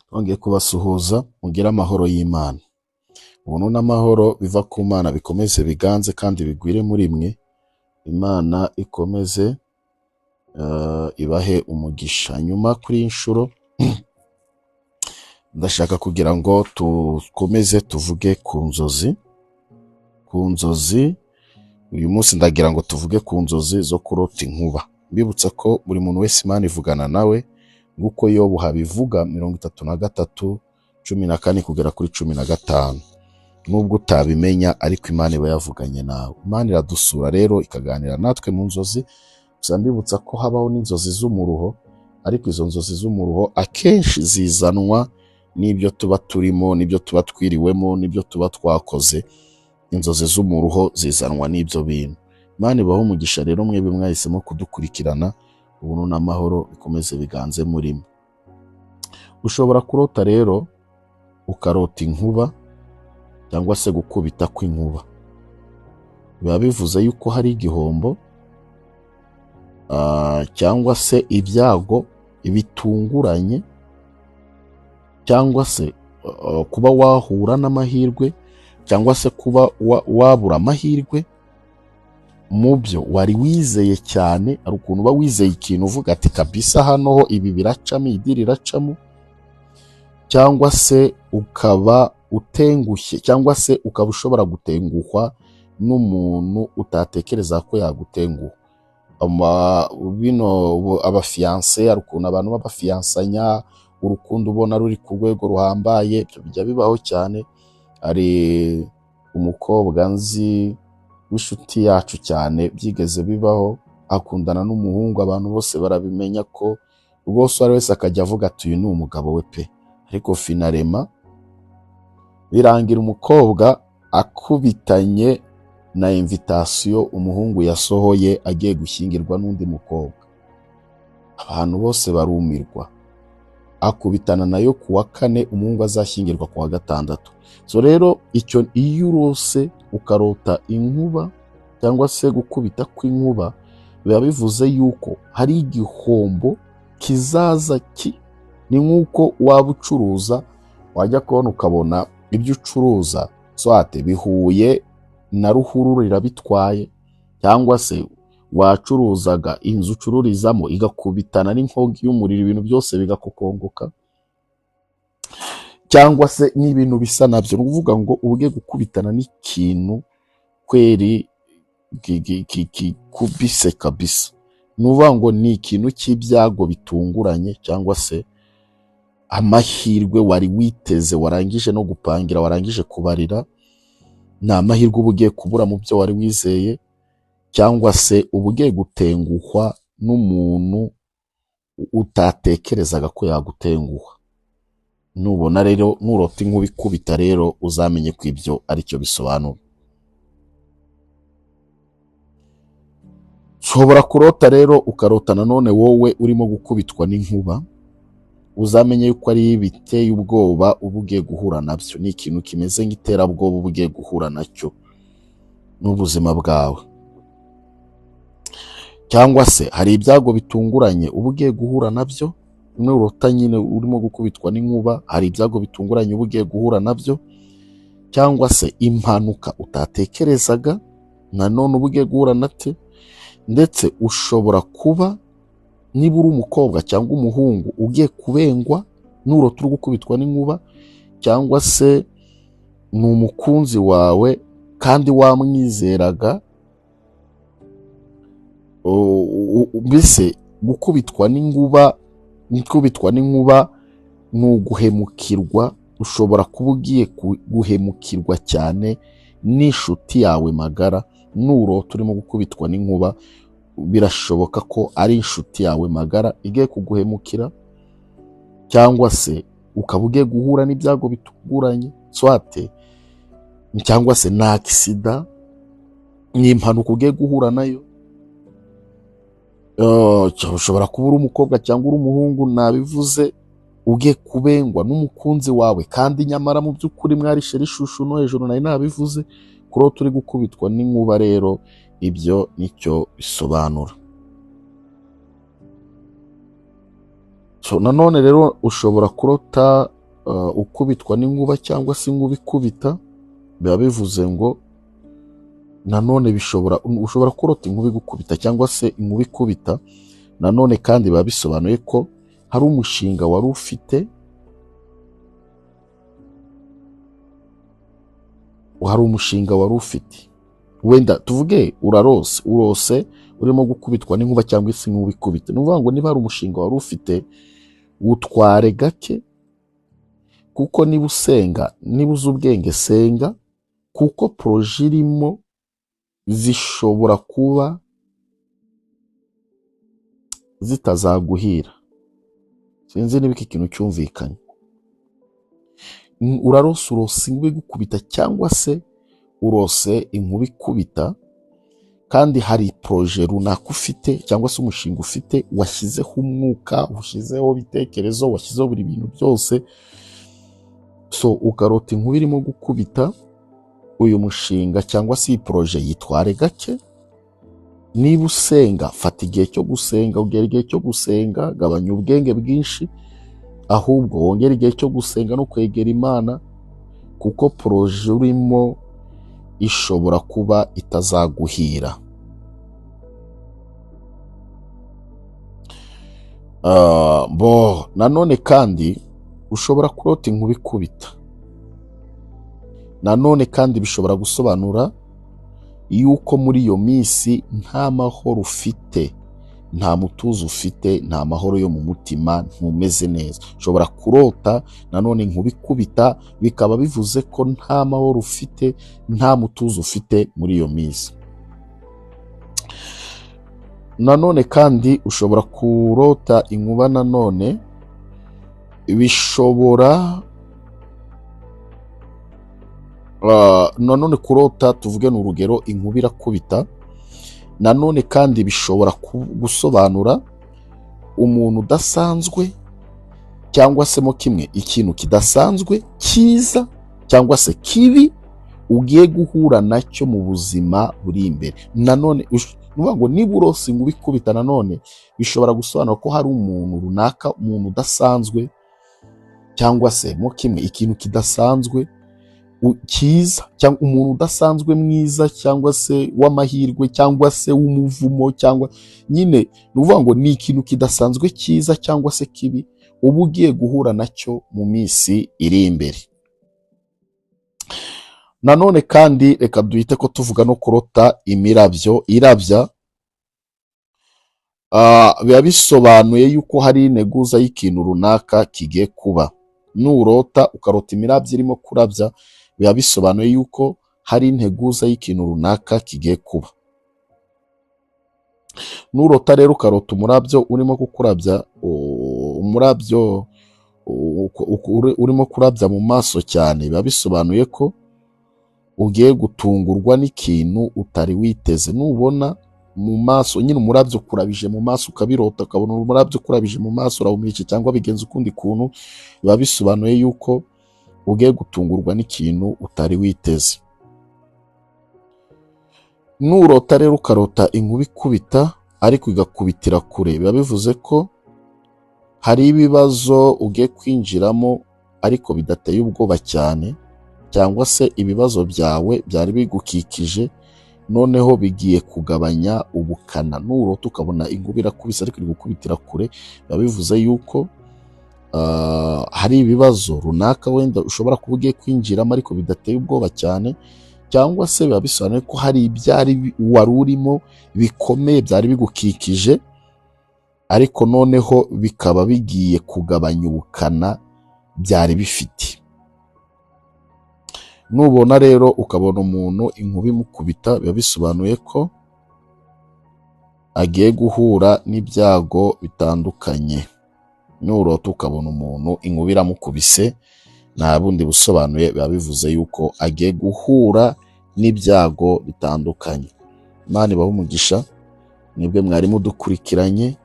Twongeye kubasuhuza mugire amahoro y'Imana. Ubuntu n'amahoro biva ku Mana bikomeze biganze kandi bigwire muri mwe. Imana ikomeze ibahe umugisha. Nyuma kuri iyi nshuro ndashaka kugira ngo dukomeze tuvuge ku nzozi, ku nzozi. Uyu munsi ndagira ngo tuvuge ku nzozi zo kurota inkuba. Mbibutsa ko buri muntu wese Imana ivugana nawe nk'uko Yobu habivuga 33:14 kugera kuri 15. Nubwo utabimenya ariko Imana iba yavuganye nawe. Imana iradusura rero ikaganira natwe mu nzozi. Gusa mbibutsa ko habaho n'inzozi z'umuruho, ariko izo nzozi z'umuruho akenshi zizanwa n'ibyo tuba turimo, n'ibyo tuba twiriwemo, n'ibyo tuba twakoze. Inzozi z'umuruho zizanwa n'ibyo bintu. Imana ibahe umugisha rero mwebwe mwahisemo kudukurikirana, ubuntu n'amahoro bikomeze biganze muri mwe. Ushobora kurota rero ukarota inkuba cyangwa se gukubita kw'inkuba. Biba bivuze yuko hari igihombo cyangwa se ibyago bitunguranye, cyangwa se kuba wahura n'amahirwe, cyangwa se kuba wabura amahirwe mu byo wari wizeye cyane. Hari ukuntu uba wizeye ikintu uvuga ati kabisa hano ho ibi biracamo, iyi diri iracamo, cyangwa se ukaba utengushye, cyangwa se ukaba ushobora gutenguhwa n'umuntu utatekereza ko yagutenguha. Bino abafiyanse, hari ukuntu abantu b'abafiyansanya urukundo ubona ruri ku rwego ruhambaye, ibyo bijya bibaho cyane. Hari umukobwa nzi w'inshuti yacu cyane, byigeze bibaho akundana n'umuhungu, abantu bose barabimenya ko rwose uwo ari wese akajya avuga ati uyu ni umugabo we pe, ariko finalement birangira umukobwa akubitanye na invitation umuhungu yasohoye agiye gushyingirwa n'undi mukobwa. Abantu bose barumirwa. Akubitana nayo ku wa kane, umuhungu azashyingirwa ku wa gatandatu. So rero icyo iyo urose ukarota inkuba cyangwa se gukubita kw'inkuba, biba bivuze yuko hari igihombo kizaza ni nk'uko waba ucuruza, wajya kubona ukabona ibyo ucuruza soit bihuye na ruhurura irabitwaye, cyangwa se wacuruzaga inzu ucururizamo igakubitana n'inkongi y'umuriro, ibintu byose bigakokongoka, cyangwa se n'ibintu bisa nabyo. Ni ukuvuga ngo uba ugiye gukubitana n'ikintu kweri kikubise kabisa. Ni ukuvuga ngo ni ikintu cy'ibyago bitunguranye, cyangwa se amahirwe wari witeze, warangije no gupangira, warangije kubarira, ni amahirwe uba ugiye kubura mu byo wari wizeye, cyangwa se uba ugiye gutenguhwa n'umuntu utatekerezaga ko yagutenguha. Nubona rero nurota inkuba ikubita rero uzamenye ko ibyo aricyo bisobanura. Ushobora kurota rero ukarota nanone wowe urimo gukubitwa n'inkuba, uzamenye yuko ari biteye ubwoba uba ugiye guhura nabyo. Ni ikintu kimeze nk'iterabwoba uba ugiye guhura nacyo n'ubuzima bwawe, cyangwa se hari ibyago bitunguranye uba ugiye guhura nabyo. Nurota nyine urimo gukubitwa n'inkuba, hari ibyago bitunguranye uba ugiye guhura nabyo, cyangwa se impanuka utatekerezaga nanone uba ugiye guhura nacyo. Ndetse ushobora kuba niba uri umukobwa cyangwa umuhungu ugiye kubengwa nurota uri gukubitwa n'inkuba, cyangwa se ni umukunzi wawe kandi wamwizeraga, mbese gukubitwa n'inkuba, gukubitwa n'inkuba ni uguhemukirwa. Ushobora kuba ugiye guhemukirwa cyane n'inshuti yawe magara. Nurota urimo gukubitwa n'inkuba, birashoboka ko ari inshuti yawe magara igiye kuguhemukira, cyangwa se ukaba ugiye guhura n'ibyago bitunguranye, soit cyangwa se ni accident, ni impanuka ugiye guhura nayo. Ushobora kuba uri umukobwa cyangwa uri umuhungu, nabivuze, ugiye kubengwa n'umukunzi wawe, kandi nyamara mu by'ukuri mwari chéri chouchou no hejuru, nari nabivuze. Kurota uri gukubitwa n'inkuba rero ibyo nicyo bisobanura. So nanone rero ushobora kurota ukubitwa n'inkuba cyangwa se inkuba ikubita, biba bivuze ngo nanone ushobora kurota inkuba igukubita cyangwa se inkuba ikubita. Nanone kandi biba bisobanuye ko hari umushinga wari ufite, wenda tuvuge urose urimo gukubitwa n'inkuba cyangwa se inkuba ikubita. Ni ukuvuga ngo niba hari umushinga wari ufite wutware gake, kuko niba usenga, niba uzi ubwenge senga, kuko projet irimo zishobora kuba zitazaguhira. Sinzi niba iki kintu cyumvikanye. Urarose, urose inkuba igukubita cyangwa se urose inkuba ikubita, kandi hari projet runaka ufite cyangwa se umushinga ufite washyizeho umwuka, washyizeho ibitekerezo, washyizeho buri bintu byose. So ukarota inkuba irimo gukubita, uyu mushinga cyangwa se iyi projet yitware gake. Niba usenga, fata igihe cyo gusenga, ugera igihe cyo gusenga, gabanya ubwenge bwinshi, ahubwo wongere igihe cyo gusenga no kwegera Imana, kuko projet urimo ishobora kuba itazaguhira. Nanone kandi ushobora kurota inkuba ikubita. Nanone kandi bishobora gusobanura yuko muri iyo minsi nta mahoro ufite, nta mutuzo ufite, nta mahoro yo mu mutima, ntumeze neza. Ushobora kurota nanone inkuba ikubita, bikaba bivuze ko nta mahoro ufite, nta mutuzo ufite muri iyo minsi. Nanone kandi ushobora kurota inkuba, nanone bishobora nanone kurota, tuvuge ni urugero, inkuba irakubita. Nanone kandi bishobora gusobanura umuntu udasanzwe, cyangwa se mo kimwe ikintu kidasanzwe cyiza cyangwa se kibi ugiye guhura nacyo mu buzima buri imbere. Nanone ngo niba urose inkuba ikubita, nanone bishobora gusobanura ko hari umuntu runaka, umuntu udasanzwe, cyangwa se mo kimwe ikintu kidasanzwe cyiza, cyangwa umuntu udasanzwe mwiza, cyangwa se w'amahirwe, cyangwa se w'umuvumo, cyangwa nyine ni ukuvuga ngo ni ikintu kidasanzwe cyiza cyangwa se kibi uba ugiye guhura nacyo mu minsi iri imbere. Nanone kandi reka duhite ko tuvuga no kurota imirabyo irabya. Biba bisobanuye yuko hari integuza y'ikintu runaka kigiye kuba. Nurota ukarota imirabyo irimo kurabya, biba bisobanuye yuko hari integuza y'ikintu runaka kigiye kuba. Nurota rero ukarota umurabyo urimo kukurabya, umurabyo urimo kurabya mu maso cyane, biba bisobanuye ko ugiye gutungurwa n'ikintu utari witeze. Nubona mu maso nyine umurabyo ukurabije mu maso, ukabirota ukabona umurabyo ukurabije mu maso, urawumice cyangwa bigenza ukundi kuntu, biba bisobanuye yuko ugiye gutungurwa n'ikintu utari witeze. Nurota rero ukarota inkuba ikubita ariko igakubitira kure, biba bivuze ko hari ibibazo ugiye kwinjiramo ariko bidateye ubwoba cyane, cyangwa se ibibazo byawe byari bigukikije noneho bigiye kugabanya ubukana. Nurota ukabona inkuba irakubise ariko iri gukubitira kure, biba bivuze yuko hari ibibazo runaka wenda ushobora kuba ugiye kwinjiramo ariko bidateye ubwoba cyane, cyangwa se biba bisobanuye ko hari ibyari wari urimo bikomeye byari bigukikije, ariko noneho bikaba bigiye kugabanya ubukana byari bifite. Nubona rero ukabona umuntu inkuba imukubita, biba bisobanuye ko agiye guhura n'ibyago bitandukanye. Nurota ukabona umuntu inkuba iramukubise, nta bundi busobanuye, biba bivuze yuko agiye guhura n'ibyago bitandukanye. Imana ibahe umugisha, mwebwe mwari mudukurikiranye,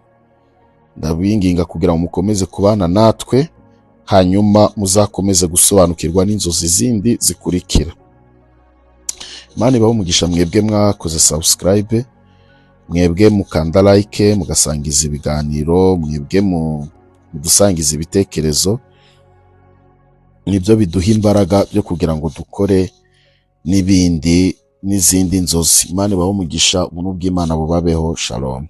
ndabinginga kugira ngo mukomeze kubana natwe, hanyuma muzakomeze gusobanukirwa n'inzozi zindi zikurikira. Imana ibahe umugisha mwebwe mwakoze subscribe, mwebwe mukanda like, mugasangiza ibiganiro, mwebwe mudusangiza ibitekerezo. Nibyo biduha imbaraga byo kugira ngo dukore n'ibindi n'izindi nzozi. Imana ibahe umugisha, ubuntu bw'Imana bubabeho. Shalom.